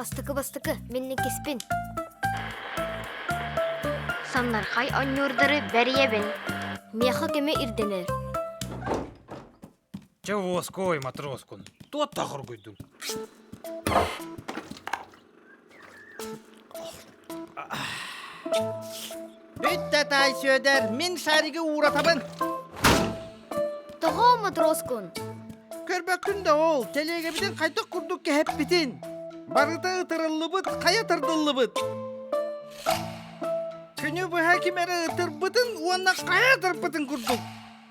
Бастакы-бастакы, мин иккиспин. Самнархай онньуурдары бэрийэбин. Миэхэ көмө ирдэнэр. Чэ уоскуой, матроскун, туох хоргуйдуҥ? Бүттэ таай Сүөдэр, мин шаригы ууратабын. Тоҕо матроскун? Көрбөккүн да ол, тэлиэгэбитин хайдах курдук кэһэппитин. Барыта ытырыллыбыт, хайа тардыллыбыт. Күнү быһа ким эрэ ытырбытын уонна хайа ытырбытын курдук.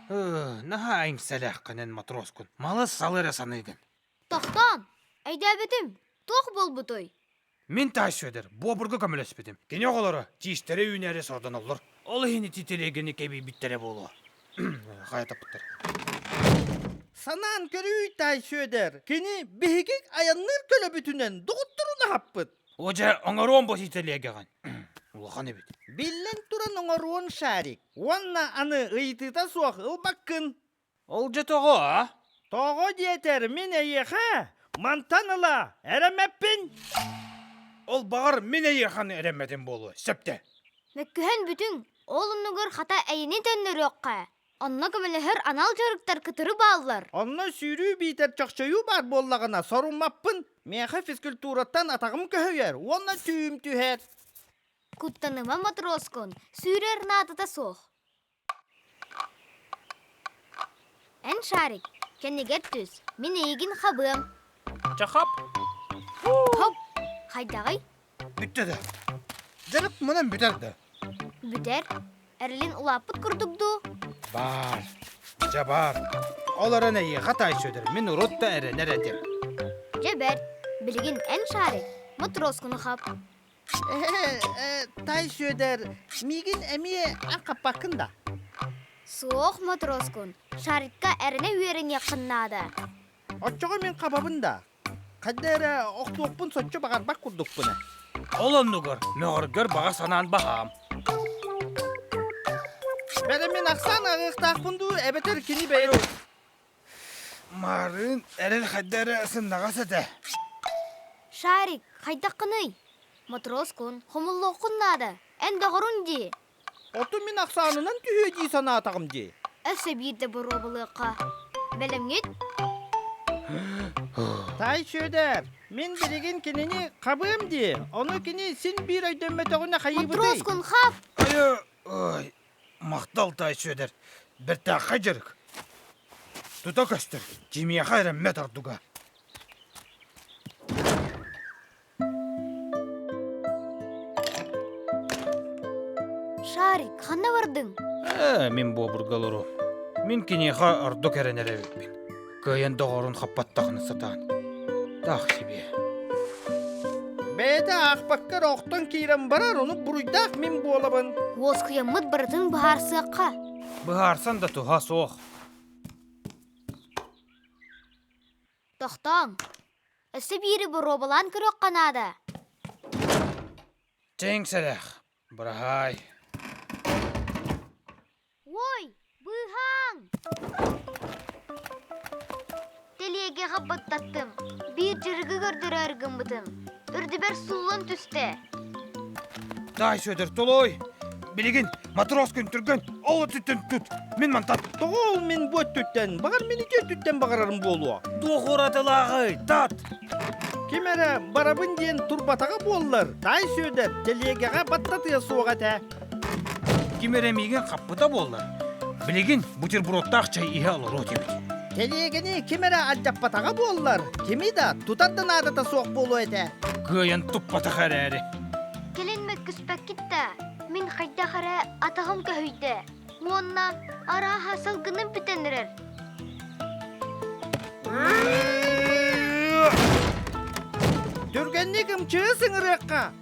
Наһаа иҥсэлээххинэн матроскун. Малы-салы эрэ саныыгын. Тохтоон! Өйдөөбүтүм. Туох буолбутуй? Мин таай Сүөдэр буобурга көмөлөспүтүм. Кини оҕолоро тиистэрэ үүнээри сордоноллор. Ол иһин ити тэлиэгэни кэбийбиттэрэ буолуо. Хайа таппыттар. Санаан көрүүй, таай Сүөдэр. Кини биһиги айанныыр көлөбүтүнэн доҕотторун аһаппыт. О дьэ, оҥоруом бу тэлиэгэҕин. Улахан эбит. Биллэн туран оҥоруон шарик. Уонна аны ыйытыыта суох ылбаккын. Ол дьэ тоҕо, а? Тоҕо диэтэр мин эйиэхэ мантан ыла эрэммэппин. Ол баҕар мин эйиэхэ эрэммэтим буолуо, сөптө. Мөккүһэн бүтүҥ, ол оннугар хата эйини төннөрүөххэ. Онно көмөлөһөр анал дьарыктар кытары бааллар. Онно сүүрүү биитэр чохчойуу баар буоллаҕына соруммаппын. Миэхэ физкультураттан атаҕым көһүйэр уонна түүм түһэр. Куттаныма матроскун, сүүрэр наадата суох. Эн Шарик, кэннигэр түс, мин эйигин хабыам. Чахап. Хоп, хайдаҕый? Бүттэ да. Дьарык мунан бүтэр да. Бүтэр. Эрилин улааппыт курдук дуу? Баар. Дьэ баар. Ол эрэн эйиэхэ таай Сүөдэр, мин урут да эрэнэр этим. Дьэ бэрт. Билигин эн Шарик, мотуруоскуну хап. Тай Сүөдэр, миигин эмиэ хаппаккын да? Суох, Мотроскун, шарикка эрэнэ үөрэниэххин наада. Оччоҕо мин хабабын да? Хайда эрэ охтуохпун соччо баҕарбат курдукпун. Ол оннугар мөҕөргөр баҕа санаан баһаам. Бэрэ мин ахсаан аҕыахтаахпын дуу, эбэтэр кини бэйэ... Маарыын эрэл хайда эрэ сыннаҕас этэ. Шарик, хайдаххыный? Матроскун, хомуллуоххун наада. Эн доҕоруҥ дии. Оту мин ахсаанынан түһүө дии санаатаҕым дии. Өссө биирдэ боруобалыахха. Бэлэмҥит? Тай Сүөдэр, мин билигин кинини хабыам дии. Ону кини син биир өйдөммөтөҕүнэ хайыыбытый? Матроскун хап! Айы, ой, Махтал, таай Сүөдэр, бэртээхэй дьарык. Тута көстөр, кимиэхэ эрэммэт ордуга. Шарик, ханна бардыҥ? Ээ, мин буобурга олоруом. Мин киниэхэ ордук эрэнэр эбиппин. Кыайан доҕорун хаппаттаҕына сатаан. Таах сибиэ. Бэйэтэ аахпакка эрэ охтон киирэн барар, ону буруйдаах мин буолабын. Уоскуйаммыт барытын быһаарсыахха. Быһаарсан да туһа суох. Тохтооҥ. Өссө биири боруобалаан көрүөххэ наада. Чэҥ сэрэх, быраһаай. Уой, быыһааҥ! Тэлиэгэҕэ баттаттым, биир дьарыгы көрдөрөөр гыммытым. Үрдүбэр сууллан түстэ. Таай Сүөдэр, толуой! Билигин матрос күн түргэн, ол өттүттэн тут! Мин мантан! Тоҕо ол мин бу өттүттэн, баҕар мин ити өттүттэн баҕарарым буолуо. Туох уратылааҕый, тат! Ким эрэ барабын диэн турбатаҕа буоллар, Таай Сүөдэр тэлиэгэҕэ баттатыа суох этэ. Ким эрэ миигин хаппыта буоллар, билигин бутербродтаах чай иһэ олоруо этибит. Тэлиэгэни ким эрэ алдьаппатаҕа буоллар, кими да тутар да наадата суох буолуо этэ. Кыайан туппатах эрээри. Кэлин мөккүспэккит да, мин хайдах эрэ атаҕым көһүйдэ уонна арааһа салгыным бүтэн эрэр. Түргэнник ымчыы сыҥырыахха!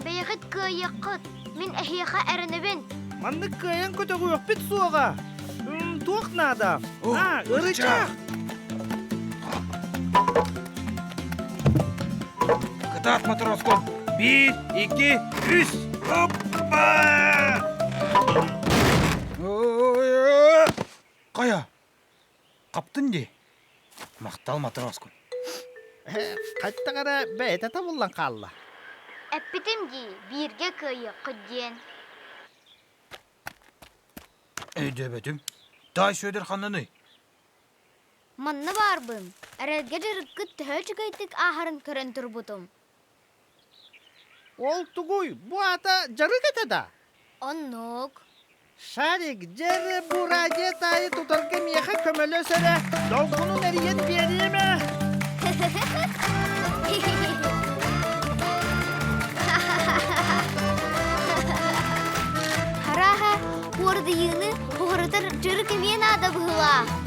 Бэйэҕит кыайыаххыт, мин эһиэхэ эрэнэбин. Маннык кыайан көтөҕүөхпүт суоҕа. Туох наада? А, ырычаах! Кытаат матроском! Биир, икки, үс! Оппа! Хайа? Хаптын дии. Махтал матроскун. Хаттах эрэ бэйэтэ табыллан хаалла. Эппитим дии, бииргэ кыайыаххыт диэн. Өйдөөбөтүм. Таай Сүөдэр ханнаный? Манна баарбын. Эрэлгэ дьарыккыт төһө үчүгэйдик ааһарын көрөн турбутум. Ол тугуй? Бу аата дьарык этэ да? Оннук. Шарик, дьэрэ бурадьа таайы тутарга миэхэ көмөлөс эрэ. Долгунун эрийэн биэриэм ээ. Арааһа, уордайыыны уһуратар дьарык эмиэ наада быһыылаах.